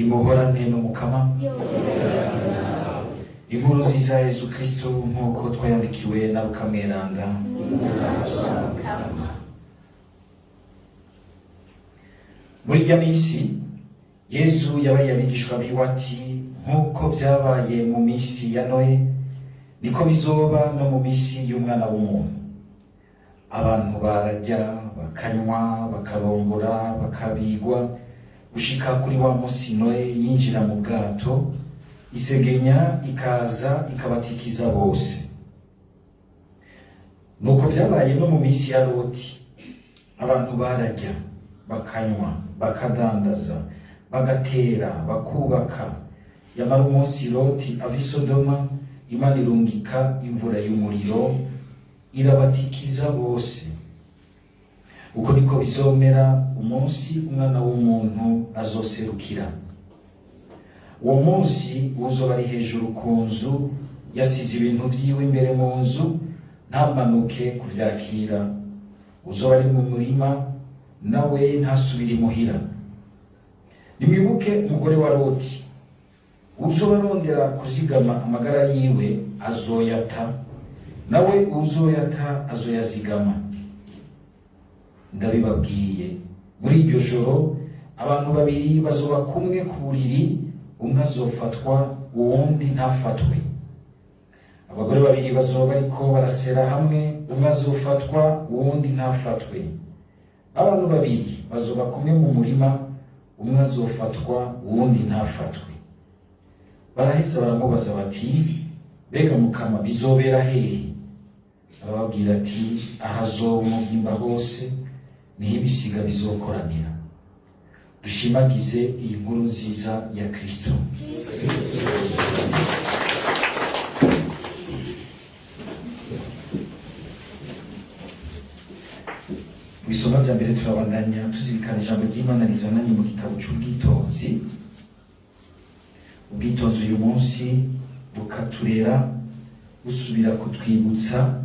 Nimuhorane n'Umukama. Inkuru nziza ya Yezu Kristo nk'uko twayandikiwe na Luka Mweranda. Muri irya minsi Yezu yabaye abigishwa biwe ati: nk'uko vyabaye mu minsi ya Noe, niko bizoba no mu minsi y'Umwana w'umuntu. Abantu bararya, bakanywa, bakarongora, bakabigwa, gushika kuri wa munsi Noe yinjira mu bwato, isegenya ikaza ikabatikiza bose. Nuko vyabaye no mu minsi ya Loti. Abantu bararya, bakanywa, bakadandaza, bagatera, bakubaka. Yamara umunsi Loti ava i Sodoma, Imana irungika imvura y'umuriro irabatikiza bose. Uko niko bizomera umunsi Umwana w'umuntu azoserukira. Uwo munsi uzoba ari hejuru ku nzu, yasize ibintu vyiwe imbere mu nzu, ntamanuke kuvyakira. Uzoba ari mu murima, nawe ntasubire imuhira. Nimwibuke umugore wa Loti. Uzoba arondera kuzigama amagara yiwe azoyata, nawe uzoyata azoyazigama. Ndabibabwiye, muri iryo joro abantu babiri bazoba kumwe ku buriri, umwe azofatwa uwundi ntafatwe. Abagore babiri bazoba bariko barasera hamwe, umwe azofatwa uwundi ntafatwe. Abantu babiri bazoba kumwe mu murima, umwe azofatwa uwundi ntafatwe. Baraheza baramubaza bati: mbega Mukama, bizobera hehe? Arababwira ati: ahazoba umuvyimba hose, niho ibisiga bizokoranira. Dushimagize iyi nkuru nziza ya Kristo. Mu bisomwa vya mbere turabandanya tuzirikana ijambo ry'Imana rizananye mu gitabo c'ubwitonzi. Ubwitonzi uyu munsi bukaturera, busubira kutwibutsa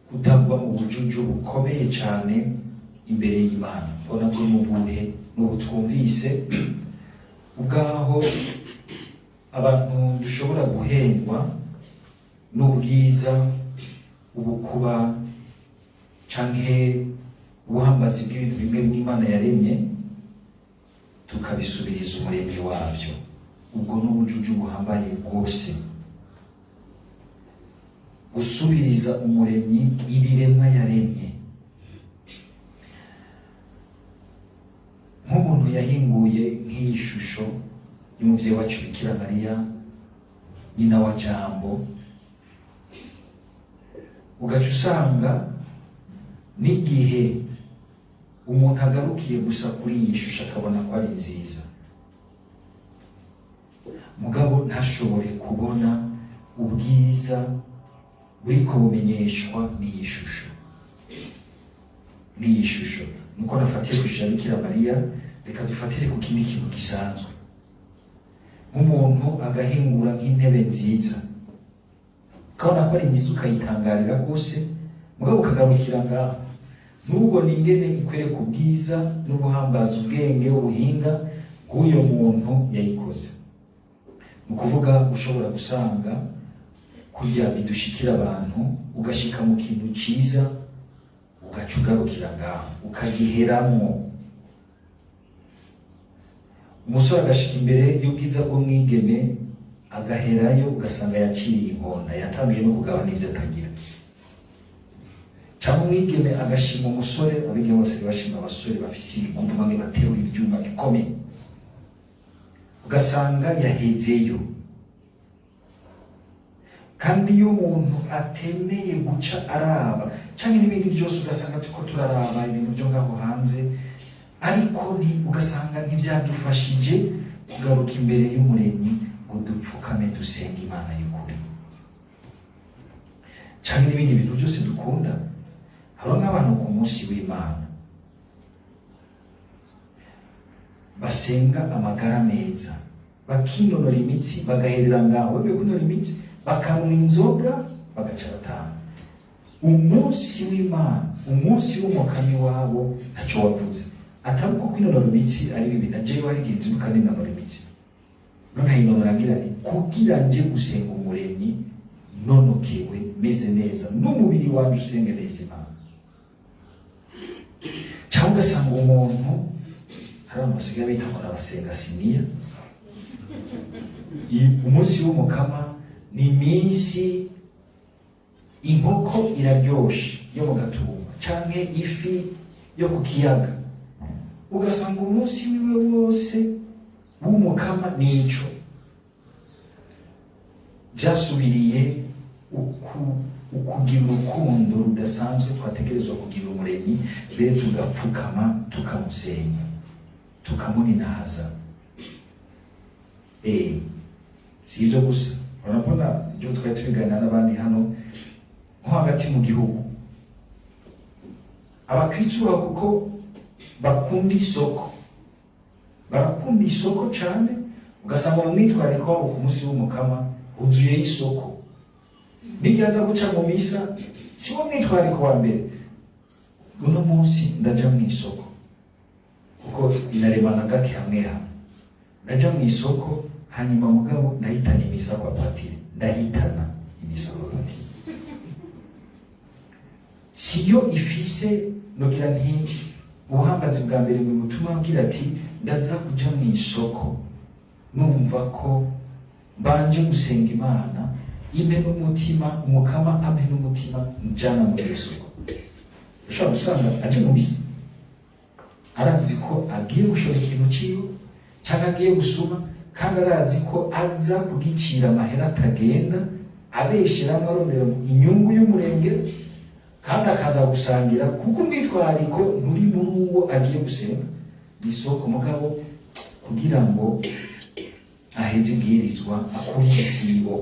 kutagwa mu bujuju bukomeye cyane imbere y'Imana. Ubona bwo mu buhe n'ubu twumvise ubwaho abantu dushobora guhendwa n'ubwiza, ubukuba canke ubuhambazi bw'ibintu bimwe n'Imana yaremye, tukabisubiriza umuremyi wabyo. Ubwo n'ubujuju buhambaye rwose, gusubiriza umuremyi ibiremwa yaremye. Nk'umuntu yahinguye nk'iyi shusho y'umuvyeyi wacu Bikira Mariya, nyina wa Jambo, ugaca usanga n'igihe umuntu agarukiye gusa kuri iyi shusho akabona ko ari nziza, mugabo ntashobore kubona ubwiza buriko bumenyeshwa n'iyi shusho. N'iyi shusho nuko nafatiye ku ishusho ya Bikira Mariya, reka dufatire ku kindi kintu gisanzwe. Nk'umuntu agahingura nk'intebe nziza, ukabona ko ari nziza, ukayitangarira rwose, mugabo ukagarukira ngaho, ntubone ingene ikwereka ubwiza n'ubuhambazi, ubwenge, ubuhinga bw'uyo muntu yayikoze. Ni ukuvuga ushobora gusanga kurya bidushikira abantu, ugashika mu kintu ciza ugaca ugarukira ngaho, ukagiheramwo. Umusore agashika imbere y'ubwiza bw'umwigeme agaherayo, ugasanga yaciriye inkona, yatanguye no kugabana ivyo atagira. Cyangwa umwigeme agashima umusore, abigeme bose bashima abasore bafise ibiguvu, bamwe baterura ivyuma bikomeye, ugasanga yahezeyo. Kandi iyo umuntu atemeye guca araba cyangwa n'ibindi byose, ugasanga turiko turaraba ibintu byo ngaho hanze, ariko ugasanga ntibyadufashije kugaruka imbere y'umuremyi ngo dupfukame dusenga Imana y'ukuri. Cyangwa n'ibindi bintu byose dukunda, hariho nk'abantu ku munsi w'Imana basenga amagara meza, bakinonora imitsi, bagaherera ngaho, bavuye kwinonora imitsi bakanywa inzoga, bagaca bataha. Umunsi w'Imana, umunsi w'umukami wabo, ntacyo wavuze. Atari uko kwinonora imitsi ari bibi, na jewe hari igihe nzinduka ninonora imitsi, nkayinonora ngira nti kugira nje gusenga Umuremyi nonokewe, meze neza, n'umubiri wanje usenge neza Imana. Cyangwa ugasanga umuntu, hari abantu basigaye bita ngo n'abasenga siniya. Umunsi w'Umukama ni iminsi inkoko iraryoshe yo mu gatumba canke ifi yo ku kiyaga, ugasanga umunsi wiwe wose w'Umukama nico byasubiriye ukugira urukundo rudasanzwe twategerezwa kugira Umuremyi, mbere tugapfukama tukamusenya, tukamuninahaza. Si ibyo gusa, urabona ibyo twari tubiganira n'abandi hano nko hagati mu gihugu, abakristu baba kuko bakunda isoko, barakunda isoko cyane, ugasanga mu mwitwariko wabo ku munsi w'Umukama huzuyeyo isoko. N'igihe aza guca mu misa, si wo mwitwariko wa mbere: uno munsi ndaja mu isoko, kuko inaremana gake hamwe hamwe, ndaja mu isoko, hanyuma mugabo ndahitana imisa kwa patiri, ndahitana imisa kwa patiri. Siyo ifise nogira nti ubuhambazi bwa mbere mu butuma abwira ati ndaza kuja mu isoko numva ko mbanje gusenga Imana, impe n'umutima, Umukama ampe n'umutima njana muri iyo soko. Ushobora gusanga aje mu misa arazi ko agiye gushora ikintu ciwe cyangwa agiye gusuma, kandi arazi ko aza kugicira amahera atagenda abesheramwo arondera inyungu y'umurenge, kandi akaza gusangira, kuko umwitwariko nturi muri uwo agiye gusenga ni isoko, mugabo kugira ngo aheze ibwirizwa, akure igisibo.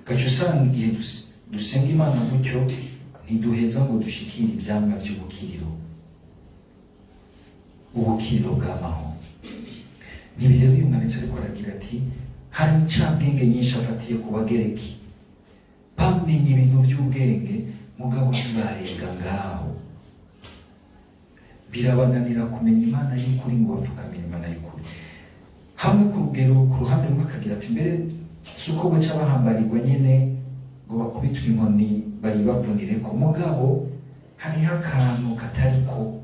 Gaca usanga igihe dusenga Imana gutyo, ntiduheza ngo dushikire ivyamwa vy'ubukiriro, ubukiriro bw'amahoro. Nibi rero uyu mwanditsi ariko aragira ati hari incabwenge nyinshi afatiye ku Bagereki, bamenye ibintu by'ubwenge, mugabo ntibarenga ngaho, birabananira kumenya Imana y'ukuri ngo bapfukamire Imana y'ukuri. Hamwe ku rugero, ku ruhande rumwe akagira ati mbere si uko baca bahambarirwa nyine ngo bakubitwe inkoni bayibavunireko, mugabo hariho akantu katariko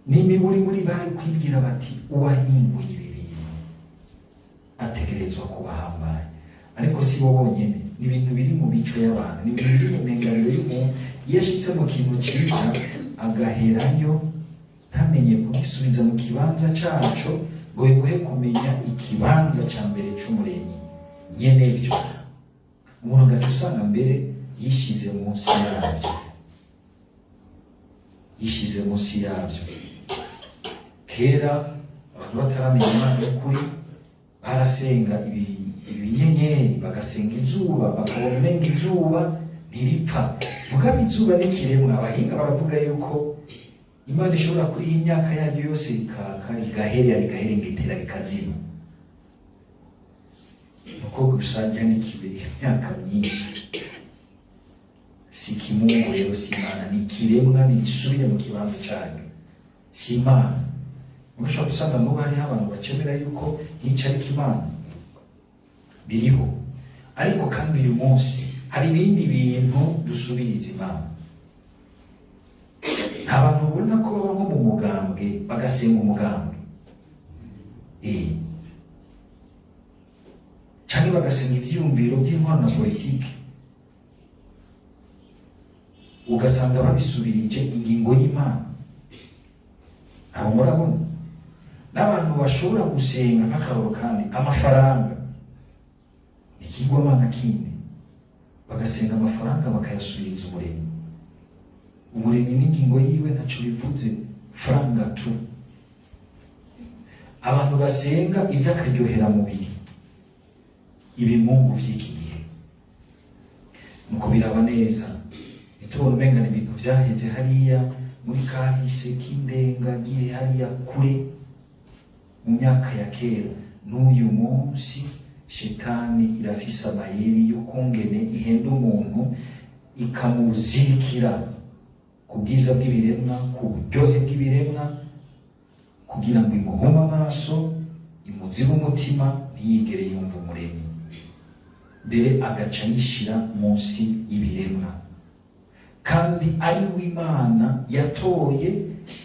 n'imiburiburi bari kwibwira bati uwahinguye ibi bintu ategerezwa kubahambaye. Ariko si bo bonyene, ni ibintu biri mu mico y'abantu, ni ibintu biri mu menganiro y'umuntu. Iyo ashitse mu kintu ciza agaherayo, ntamenye kugisubiza mu kibanza caco ngo bimuhe kumenya ikibanza ca mbere c'Umuremyi nyenevyo, umuntu agaca usanga mbere yishize munsi yavyo, yishize munsi yavyo. Kera abantu bataramenya Imana y'ukuri barasenga ibinyenyeri, bagasenga izuba, bakabona umenga izuba ntiripfa. Mugabo izuba n'ikiremwa, abahinga baravuga yuko Imana ishobora kuriha imyaka yaryo yose rikaka, rigaherera, rigaherengetera, rikazima. Nuko gusa ryandikiwe imyaka myinshi. Si kimungu rero, si Imana, ni ikiremwa, ntigisubire mu kibanza caryo, si Imana. Ushobora gusanga n'ubu hariho abantu bacemera yuko hica, ariko Imana biriho. Ariko kandi uyu munsi hari ibindi bintu dusubiriza Imana. Nta bantu ubona ko baba nko mu mugambwe, bagasenga umugambwe, canke bagasenga ivyiyumviro vy'intwaro na politike, ugasanga babisubirije ingingo y'Imana. Ntabwo murabona n'abantu bashobora gusenga nk'akaroro kandi amafaranga, ikigwamana kindi, bagasenga amafaranga bakayasubiriza Umuremyi. Umuremyi n'ingingo yiwe ntaco bivuze, franga tu. Abantu basenga ivy'akaryohera mubiri, ibimungu vy'iki gihe. Nuko biraba neza, ntitubone umenga ni ibintu vyaheze hariya muri kahise k'indengagihe, hariya kure mu myaka ya kera. N'uyu munsi shetani irafise amayeri y'ukungene ihenda umuntu, ikamuzirikira ku ku bwiza bw'ibiremwa, ku buryohe bw'ibiremwa, kugira ngo imuhume amaso, imuzibe umutima, ntiyigere yumva Umuremyi, mbere agaca yishira munsi y'ibiremwa, kandi ari we Imana yatoye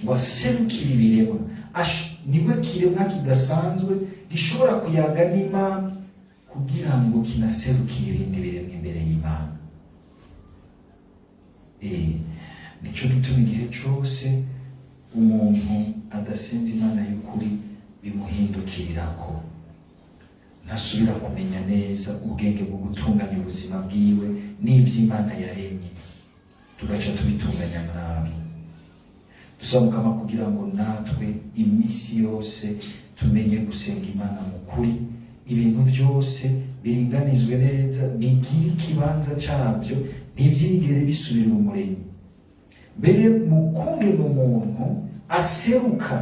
ngo aserukire ibiremwa. Niwe kiremwa kidasanzwe gishobora kuyaga n'Imana kugira ngo kinaserukire ibindi biremwa imbere y'Imana. Nico gituma igihe cose umuntu adasenze Imana y'ukuri bimuhindukirirako, ntasubira kumenya neza ubwenge bwo gutunganya ubuzima bwiwe n'ivy'Imana yaremye, tugaca tubitunganya nabi. Dusaba kugira ngo natwe iminsi yose tumenye gusenga Imana mu kuri, ibintu byose biringanizwe neza, bigire ikibanza cabyo, ntibyigere bisubira Umuremyi. Mbere mu kungena umuntu aseruka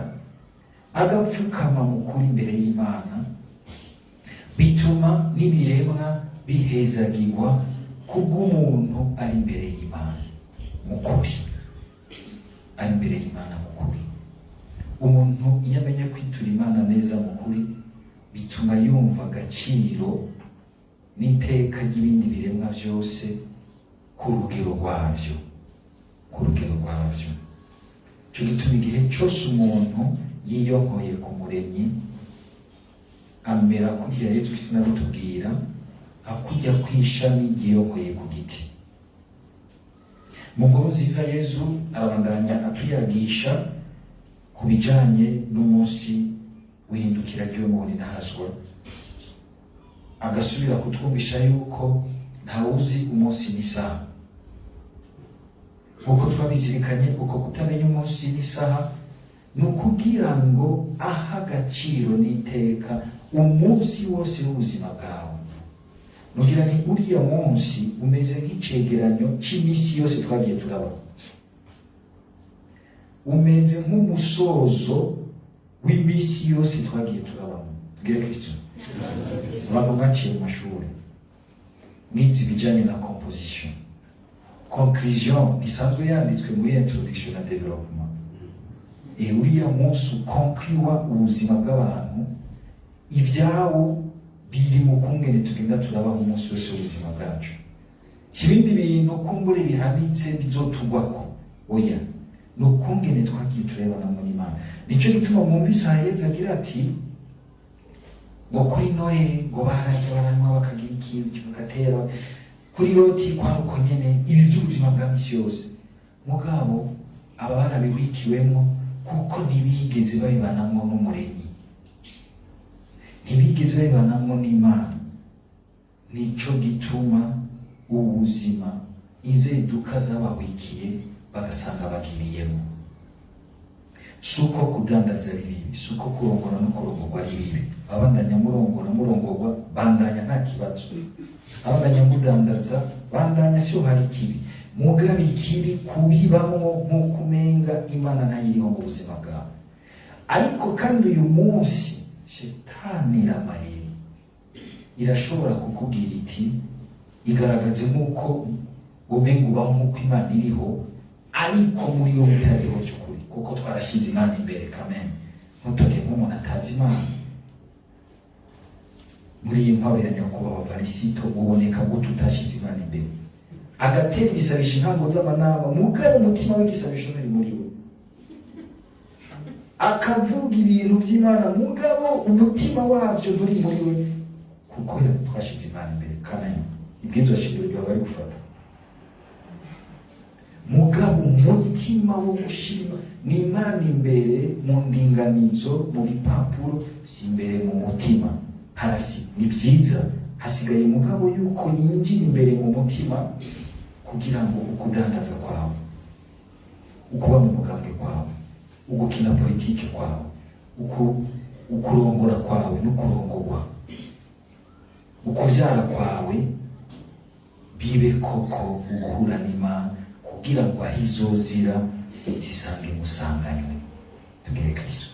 agapfukama mu kuri imbere y'Imana, bituma n'ibiremwa bihezagirwa kubw'umuntu ari imbere y'Imana mu kuri, ari imbere y'Imana mu kuri. Umuntu iyo amenya kwitura Imana neza mu kuri, bituma yumva agaciro n'iteka ry'ibindi biremwa vyose ku rugero rwavyo, ku rugero rwavyo. Ico gituma igihe cose umuntu yiyonkoye ku Muremyi, amera kurya Yezu Kristo nabitubwira, akujya kw'ishami ryiyonkoye ku giti. Mu nkuru nziza Yezu arabandanya atuyagisha ku bijanye n'umunsi w'ihindukira ry'umuntu intahazwa, agasubira kutwumvisha yuko ntawuzi umunsi n'isaha. Nkuko twabizirikanye, uko kutamenya umunsi n'isaha ni ukugira ngo aha agaciro n'iteka umunsi wose w'ubuzima bwawe. Nugira nti uriya munsi umeze nk'icegeranyo c'imisi yose twagiye turaba, umeze nk'umusozo w'imisi yose twagiye turabamo. Tugire Kristo. Abantu mwaciye mu mashuri mwize ibijanye na composition, conclusion isanzwe yanditswe muri introduction na développement. Uriya munsi ukonkliwa ubuzima bw'abantu, ibyawo biri mu kungene tugenda turabaho umunsi wose w'ubuzima bwacu. Si ibindi bintu kumbure bihanitse bizotugwako, oya, ni ukungene twagiye turebanamo n'Imana. Nico gituma mwumvise Yezu agira ati ngo kuri Noye ngo bararya baranywa bakagira ikintu bagatera, kuri Loti kwari uko nyene, ibi by'ubuzima bwa misi yose. Mugabo aba barabiwikiwemwo kuko ntibigeze babibanamwo n'Umuremyi, ntibigeze babibanamwo n'Imana. Nico gituma ubuzima inzeduka zabawikiye bagasanga bagiriyemo. Suko kudandaza ari bibi, suko kurongora no kurongorwa ari bibi. Abandanya murongora murongorwa, bandanya nta kibazo. Abandanya mudandaza, bandanya siyo hari ikibi. Mugabo ikibi kubibamwo nk'uko umenga Imana ntayiriho mu buzima bwawe. Ariko kandi uyu munsi shetani iramayeri, irashobora kukubwira iti igaragaze nk'uko umenga ubaho nk'uko Imana iriho, ariko muri yo bitariho by'ukuri, kuko twarashize Imana imbere kameme. Ntutoke nk'umuntu atazi Imana. Muri iyi ntwaro ya nyakubahwa Varisito uboneka gute utashize Imana imbere? Agatera ibisabisho intango z'amanama, mugabo umutima w'igisabisho nturi muri we. Akavuga ibintu by'Imana, mugabo umutima wabyo nturi muri we, kuko twashize Imana imbere kameme. Ibwirizwa shingiro ryawe bari gufata. Mugabo umutima wo gushima ni Imana imbere mu ndinganizo, mu bipapuro, si imbere mu mutima. Harasi ni byiza, hasigaye mugabo yuko yinjira imbere mu mutima kugira ngo ukudandaza kwawe, ukuba mu mugambwe kwawe, ugukina politike kwawe, ukurongora kwawe n'ukurongorwa, ukuvyara kwawe bibe koko uguhura n'Imana, kugira ngo aho izozira izisange musanganywe. Tugire Kristo.